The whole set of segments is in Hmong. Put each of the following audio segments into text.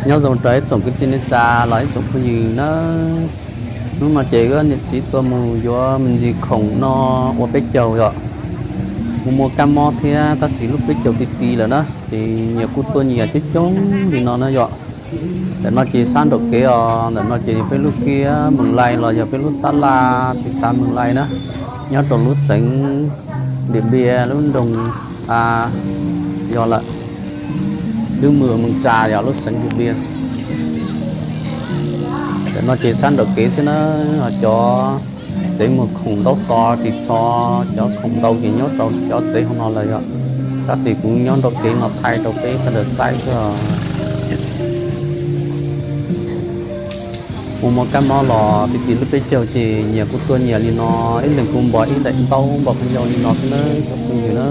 Nyob zoo rau ib tsoom kwv tij neej tsa los ib tsoom phooj ywg nawb. Hnub no ces wb niam txiv tuaj mus yuav me ntsis khoom no ua peb caug yom. Mus muag kab mob thiab tab sis lub peb caug ti ti lawm na, ces nyias kuj tuaj nyias coob coob li no na yom. Ntawm no ces sab nraum kev os, ntawm no ces peb lub kiab Moos Lais los yog peb lub tab laj tis xav Moos Lais na, nyob rau lub xeev Diam Npias lub nroog, a, yog lawm, lub mws Moos Tsa yog lub xeev Diam Npias. Ntawm no ces sab nraum kev xwb na, cov tsev muag khoom ntaub xov ris tsho, cov khoom ntau ces nyob rau cov tsev hauv no lawm yom. Tab sis kuv nyob nraum kev no thaij rau peb sawv daws saib xwb os. Mus muag kab mob los ti ti lub peb caug ces nyias kuj tuaj nyias li no, ib leeg kuj npog ib daim ntaub npog khaub ncaws li no xwb na cov phooj ywg na.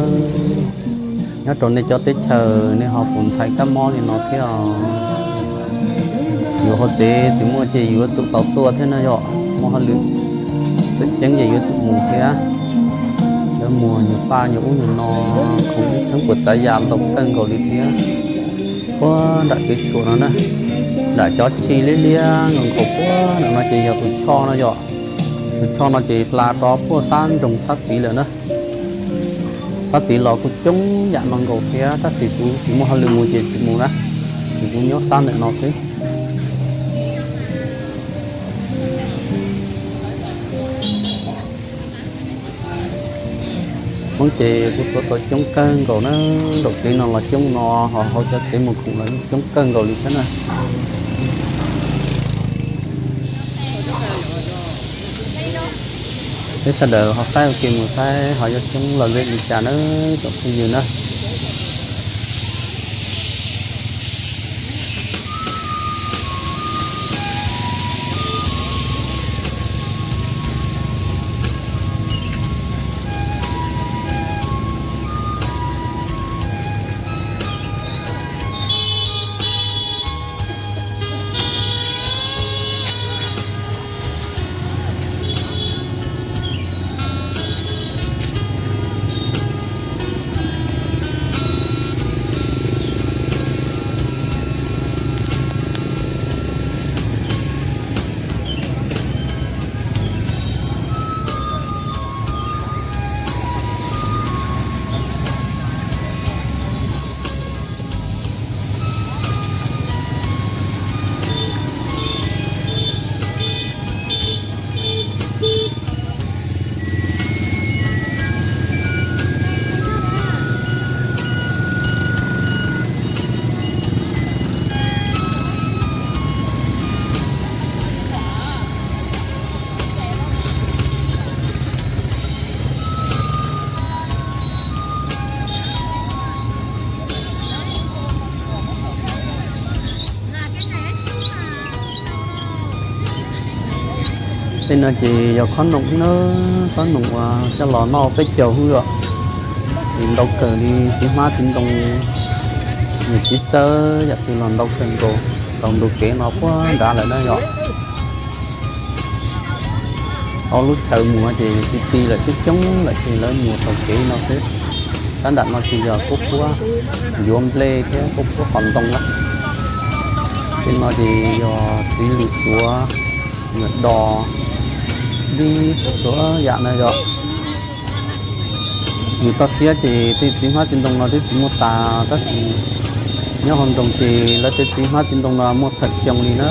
Nyob rau nej cov teb chaws nej ho puas ntxhais kab mob li no thiab os? Yus hauv tsev tsis muaj ces yus yuav tsum tau tuaj thiab na yom, muaj hauj lwm tseem ceeb ces yuav tsum mus thiab. Yuav muag nyuag paj nyuag ub nyuag no, khoom ib txheeb puas tsav yam ntau kawg nkaus li thiab. Puag nram kev tshuam no na, nram cov chij liab liab nkaus nkaus puag nram no ces yog tus choj no yom. Tus choj no ces hla rov puag sab nroog sab tid lawm na. Sab tid los kuj coob yam no nkaus thiab tab sis kuv tsis muaj hauj lwm mus ces tsis mus na, ces kuv nyob sab ntawm no xwb. Hmoob ces kuj tuaj tau coob kawg nkaus na, nraum kev no los coob no, ho hauv cov tsev muag khoom los yeej coob kawg nkaus li thiab na. Peb sawv daws ho saib ua ke mus saib ho yuav coob lom zem li cas na tsoom phooj ywg na. Tej no ces yog khob noom na, khob noom uas coj los noj peb caug hwb os. Ces ntau kawg li, txiv hmab txiv ntoo, nws txiv txawb yam twg los ntau kawg nkaus. Taug ntu kev no puag nrad lawm na yom. Ob lub chaw mus ces ti ti lawm, coob coob lawm ces lawv mus taug kev no xwb. Sab nram no ces yog kuab puab yuav nplej thiab kuab puab qos ntoo na. Tej no ces yog txiv lws suav, nyuam dos, dib txhua yam na yom. Yus toj siab ces tej txiv hmab txiv ntoo no twb tsis muaj tas, tab sis nyob hauv nroog ces lawv tej txiv hmab txiv ntoo no muaj thawm xyoo li na.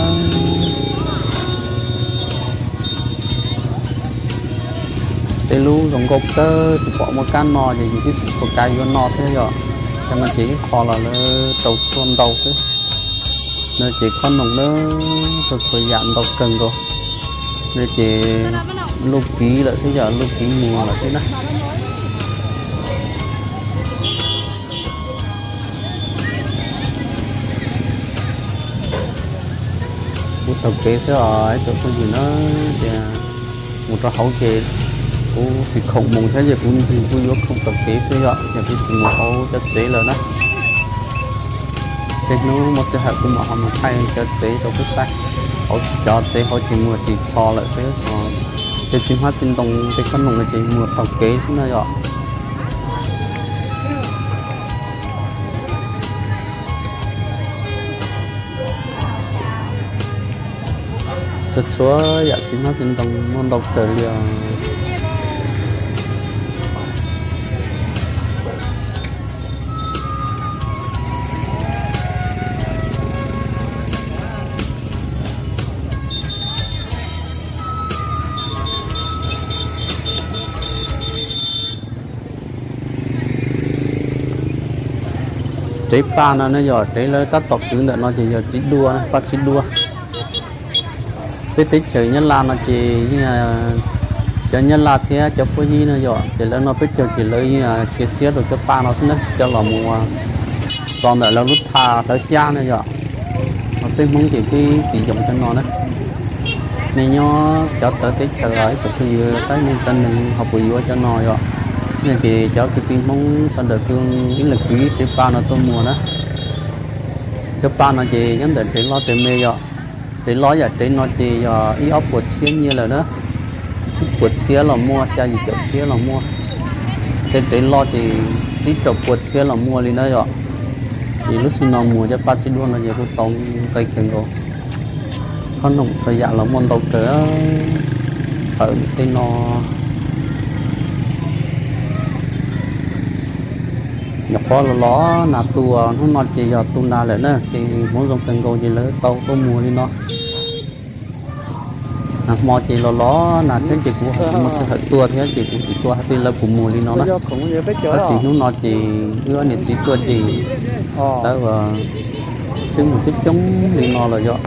Tej lub zoo nkauj kawg tsis pom muaj kab no ces yus twb tsis tshua kav yuav noj thiab yom. Cov no ces ib qho los lawv rau tshuaj ntau xwb. No ces khob noom na, tau txhua yam ntau kawg nkaus. No ces luj kiv lawm xwb, yog luj kiv muag lawm xwb na. Kuv taug kev xwb os ib tsoom phooj ywg na, tias mus rau hauv ces kuv tsis khoom mus thiab ces kuv ncig kuv yuav khoom taug kev xwb yom, yog kuv tsis mus hauv cov tsev lawm na. Tej hnub muaj sij hawm kuv mam ho mus thaij cov tsev rau peb saib. Hauv cov tsev hauv ces muag ris tsho lawm xwb, tej txiv hmab txiv ntoo tej khob noom no ces muag taug kev xwb na yom. Txhua txhua yam txiv hmab txiv ntoo muaj ntau kawg li os. Tsev paj no ne yog tsev lawv tab tom kwv ntawm no ces yog txiv duaj, paj txiv duaj. Peb teb chaws Nyab Laj no ces yeej, cov Nyab Laj thiab cov Phuaj Yij no yom, ces lawv noj peb caug ces lawv yeej cia siab rau cov paj no xwb na, coj los mus tso ntawm lawv lub thaj hlawv xyab na yom. Ho peb Hmoob ces peb tsis yoom cov no na. Nej nyob cov txawv teb chaws los ib tsoom phooj ywg saib nej cov neeg ho puas yuav cov no yom. Nej ces cov kwv tij Hmoob sawv daws kuj ib leeg kwv ib tsev paj no tuaj muag na. Cov paj no ces nyob ntawm tsev loj tsev me yom. Tsev loj yam tsev no ces yog ib ob puas txhiab nyiaj lawm na. Ib puas txhiab los muaj, xya yim caum txhiab los muaj. Tej tsev loj ces tsib rau puas txhiab los muaj li na yom. Ces lub sij no muag cov paj txiv duaj no ces kuj tau nqi kawg nkaus. Khob noom txhua yam los muaj ntau kawg. Fawm tej no. Nyuam qhuav los los nag tu, hnub no ces yog tu nag lawm na, ces hmoov zoo kawg nkaus ces lawv tau tuaj muag li no. Nag hmo ces los los nag thiab ces kuv ho tsis muaj sij hawm tuaj thiab ces kuv tsis tuaj hais tias lawv puas muag li no na. Tab sis hnub no ces wb ob niam txiv tuaj ces lawv twb muag coob coob li no lawm yom.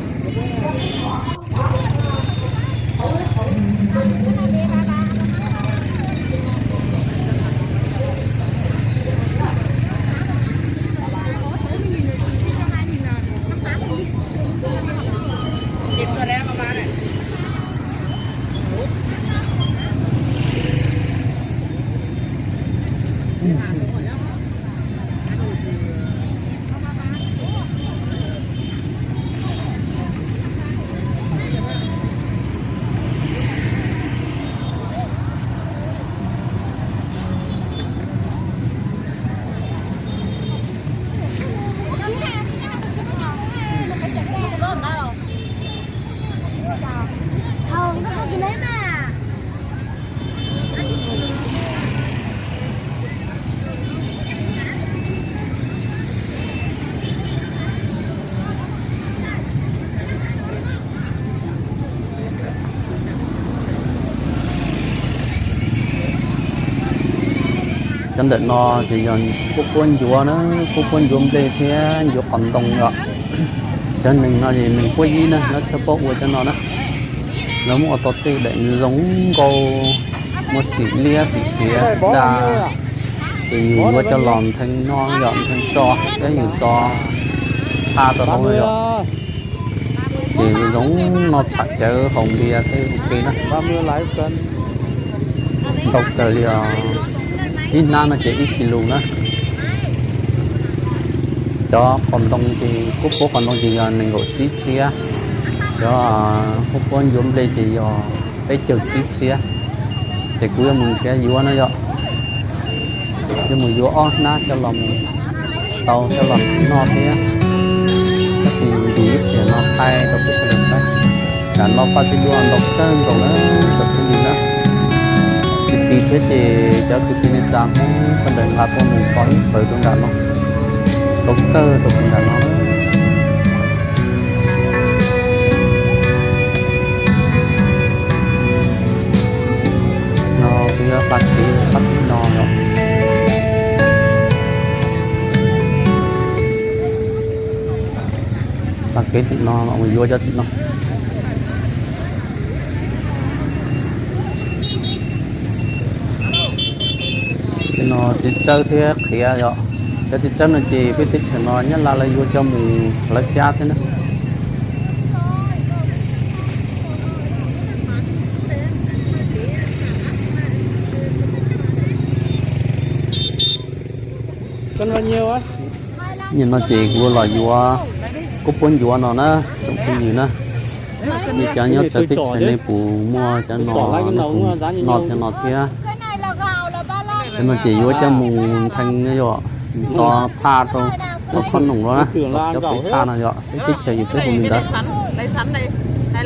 Cov ntawm no ces yog kuab puab ncuav na, kuab puab ncuav nplej thiab ncuav qos ntoo os. Cov neeg no ces neeg Phuaj Yij na, lawv thiaj paub ua cov no na. Lawv muab ua tau tej daim zoo nkauj, muaj xim liab xim xiav xim dag, ces yus yuav coj los nthee noj yom, nthee tso thiab yus tso thaj rau hauv yom. Ces zoo noj tsham cawv haus npias tej ua ke na. Ntau kawg li os. Ib hnab no ces ib kis lus na. Cov qos ntoo ces kuab puab qos ntoo ces yog nees nkaum tsib txhiab, cov kuab puab ncuav nplej ces yog peb caug tsib txhiab. Ces kuv yuav mus nrhiav yuav na yom, yuav mus yuav ob hnab coj los mus tau coj los noj thiab. Tab sis ntus ib pliag no thaij rau peb sawv daws saib. Nram no paj txiv duaj ntau kawg nkaus na, tsoom phooj ywg na. Kwv tij thiab ces cov kwv tij neej tsa Hmoob sawv daws nqa tuaj mus tso ib pawg rau nram no, ntau kawg rau pem nram no. No kuv yuav pab kev sab tim no yom. Pab kev tim no los mus yuav cov tim no. Tim no txiv tsawb thiab qhiav yom. Cov txiv tsawb no ces peb teb chaws no Nyab Laj lawv yuav coj mus hlawv xyab thiab na. Nim no ces kuv los yuav kuab puab ncuav no na, tsoom phooj ywg na. Nej cov nyob txawv teb chaws nej puas muaj cov no, nej puas noj cov no thiab? Cov no ces yuav coj mus nthee yom, tso thaj rau, tso khob noom rau na, tso cov pem thaj no yom, peb teb chaws yus peb hu li ntawd. Ces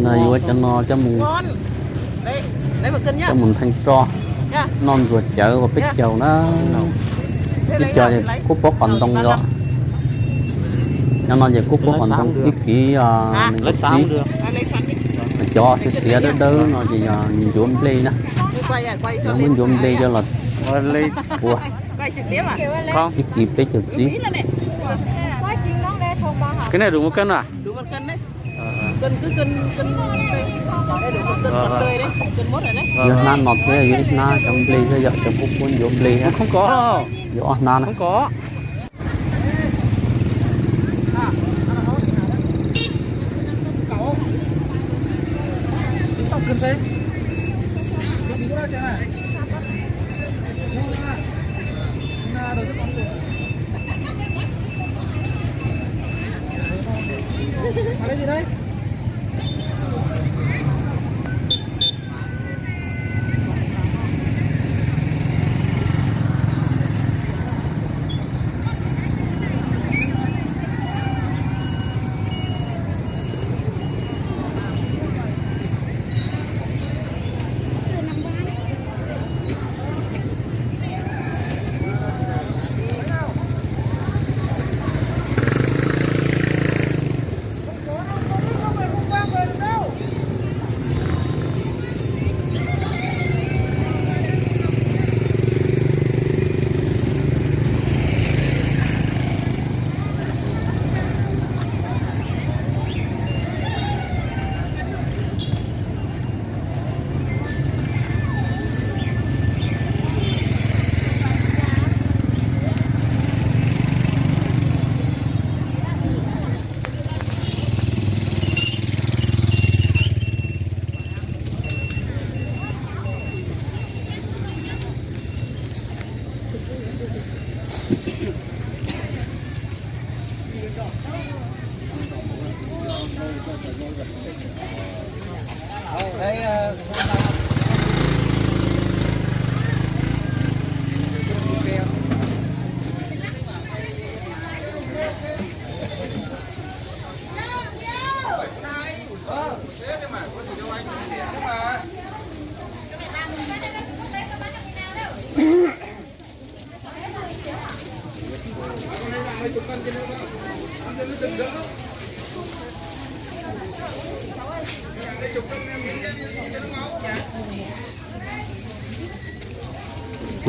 no yuav cov no coj mus, coj mus ntheej roj noj ntxuag cawv ua peb caug na. Ib co ces kub pob qos ntoo yom. Cov no ces kub pob qos ntoo ib kiv nees nkaum tsib. Cov xiav xiav dawb dawb no ces yog ncuav nplej na. Lawv muab ncuav nplej coj los ua ib kiv peb caug tsib. Yuav hnab no thiab yuav ib hnab cov nplej thiab yom, cov kub pob ncuav nplej thiab. Yuav ob hnab na.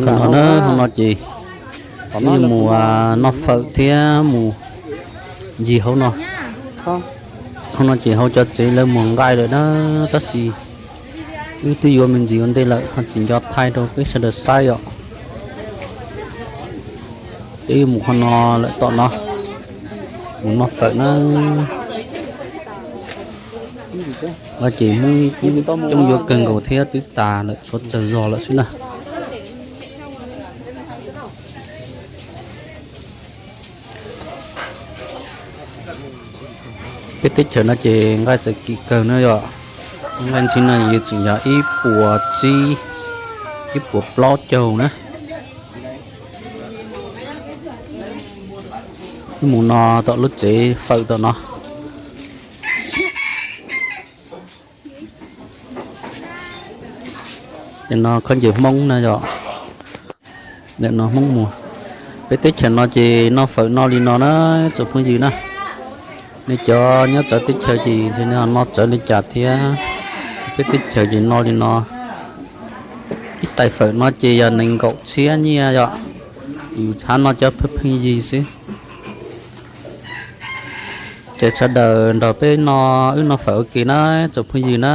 Hauv no na, hauv no ces peb yuav mus noj fawm thiab mus ncig hauv no. Hauv no ces hauv cov tsev lawv mus nqaij lawm na, tab sis wb twb yuav me ntsis ua ntej lawm ho tsis nco thaij rau peb sawv daws saib os. Peb yuav mus qhov no lawm tom no, mus noj fawm na. No ces Hmoob coob yuav kawg nkaus thiab twb tas lawm tshuav tsawg zog lawm xwb na. Peb teb chaws no ces nqaij txawm kim kawg na yom. Nqaij ntxhib no yeej tseem yog ib puas tsib, ib puas plaub caug na. Wb mus no tom lub tsev fawm tom no. Cov no khaub ncaws Hmoob na yom. Ntawm no Hmoob mus. Peb teb chaws no ces noj fawm noj li no na, tsoom phooj ywg na. Nej cov nyob txawv teb chaws ces ntshe nej ho noj txawv li cas thiab. Peb teb chaws ces noj li no. Ib tais fawm no ces yog nees nkaum txhiab nyiaj yom. Yus txhab noj cov pheej pheej yig xwb. Ces sawv daws nrog peb no, wb noj fawm ua ke na, tsoom phooj ywg na.